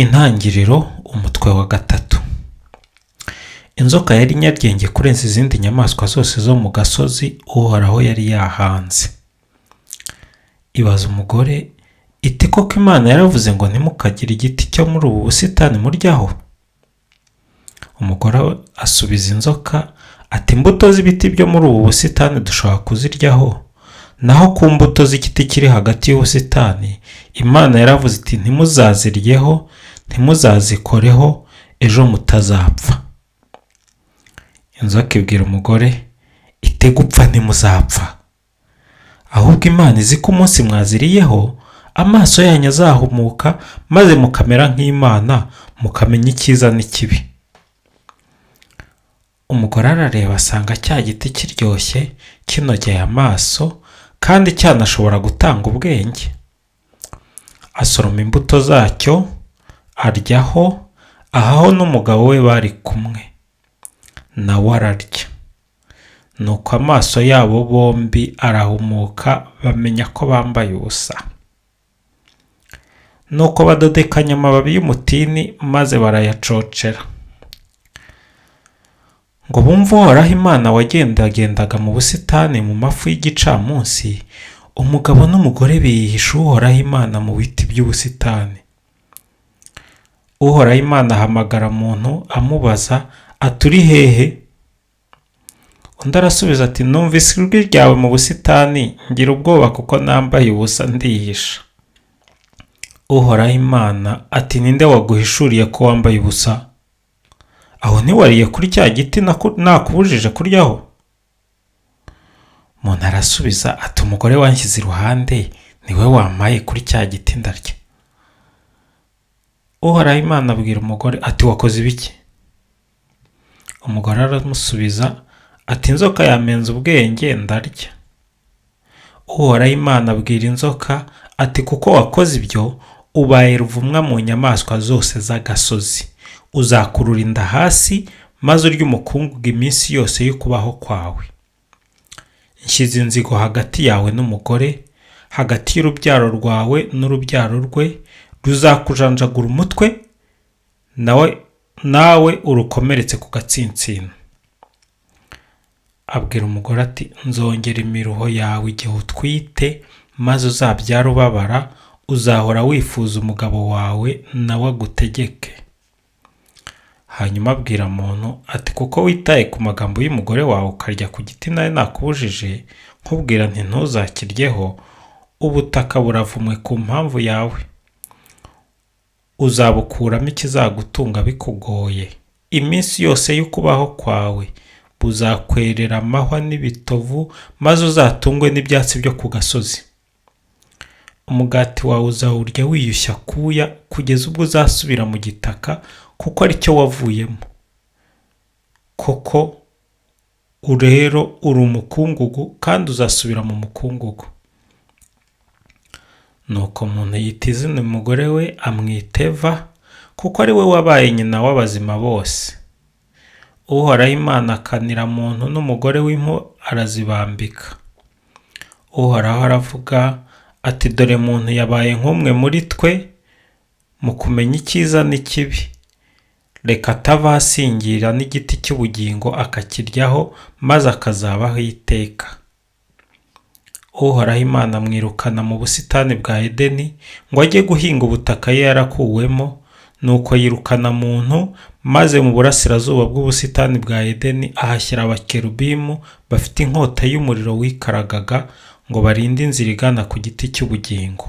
Intangiriro, umutwe wa gatatu. Inzoka yari inyaryenge kurenza izindi nyamaswa zose zo mu gasozi Uhoraho yari yahanze. Ibaza umugore iti: "Koko Imana yaravuze ngo ntimukagire igiti cyo muri ubu busitani muryaho?" Umugore asubiza inzoka ati: "Imbuto z'ibiti byo muri ubu busitani dushobora kuziryaho, naho ku mbuto z'igiti kiri hagati y'ubusitani, Imana yaravuze iti: 'Ntimuzaziryeho, ntimuzazikoreho, ejo mutazapfa.'" Inzoka ibwira umugore iti: "Gupfa ntimuzapfa, ahubwo Imana izi ko umunsi mwaziriyeho amaso yanyu azahumuka, maze mukamera nk'Imana, mukamenya icyiza n'ikibi." Umugore arareba, asanga cya giti kiryoshye, kinogeye amaso, kandi cyanashobora gutanga ubwenge. Asoroma imbuto zacyo, aryaho, ahaho n'umugabo we bari kumwe, nawe ararya. Nuko amaso yabo bombi arahumuka, bamenya ko bambaye ubusa. Nuko badodekanya amababi y'umutini, maze barayacocera. Ngo bumve Uhoraho Imana wagendagendaga mu busitani mu mafu y'igicamunsi, umugabo n'umugore bihisha Uhoraho Imana mu biti by'ubusitani. Uhoraho Imana ahamagara muntu, amubaza ati: "Uri hehe?" Undi arasubiza ati: "Numvise ijwi ryawe mu busitani, ngira ubwoba kuko nambaye ubusa, ndihisha." Uhoraho Imana ati: "Ninde waguhishuriye ko wambaye ubusa? Aho ntiwariye kuri cya giti nakubujije kuryaho?" Umuntu arasubiza ati: "Umugore wanshyize iruhande niwe wampaye kuri cya giti, ndarya." Uhoraho Imana abwira umugore ati: "Wakoze ibiki?" Umugore aramusubiza ati: "Inzoka yampenze ubwenge, ndarya." Uhoraho Imana abwira inzoka ati: "Kuko wakoze ibyo, ubaye ruvumwa mu nyamaswa zose z'agasozi. Uzakurura inda hasi, maze urye umukungugu iminsi yose y'ukubaho kwawe. Nshyize inzigo hagati yawe n'umugore, hagati y'urubyaro rwawe n'urubyaro rwe. Ruzakujanjagura umutwe, nawe urukomeretse ku gatsinsino." Abwira umugore ati: "Nzongera imiruho yawe igihe utwite, maze uzabyara ubabara. Uzahora wifuza umugabo wawe, nawe agutegeke." Hanyuma abwira muntu ati: "Kuko witaye ku magambo y'umugore wawe, ukarya ku giti nawe nakubujije nkubwira nti: 'Ntuzakiryeho,' ubutaka buravumwe ku mpamvu yawe. Uzabukuramo ikizagutunga bikugoye iminsi yose y'ukubaho kwawe. Buzakwerera amahwa n'ibitovu, maze uzatungwe n'ibyatsi byo ku gasozi. Umugati wawe uzawurya wiyushya akuya, kugeza ubwo uzasubira mu gitaka, kuko ari cyo wavuyemo. Koko rero uri umukungugu, kandi uzasubira mu mukungugu." Nuko umuntu yita izina umugore we, amwita Eva, kuko ari we wabaye nyina w'abazima bose. Uhoraho Imana akanira muntu n'umugore w'impu, arazibambika. Uhoraho aravuga ati: "Dore muntu yabaye nk'umwe muri twe mu kumenya icyiza n'ikibi. Reka atava asingira n'igiti cy'ubugingo akakiryaho, maze akazabaho iteka." Uhoraho Imana amwirukana mu busitani bwa Edeni ngo ajye guhinga ubutaka ye yarakuwemo. Nuko yirukana muntu, maze mu burasirazuba bw'ubusitani bwa Edeni ahashyira abakerubimu bafite inkota y'umuriro wikaragaga, ngo barinde inzira igana ku giti cy'ubugingo.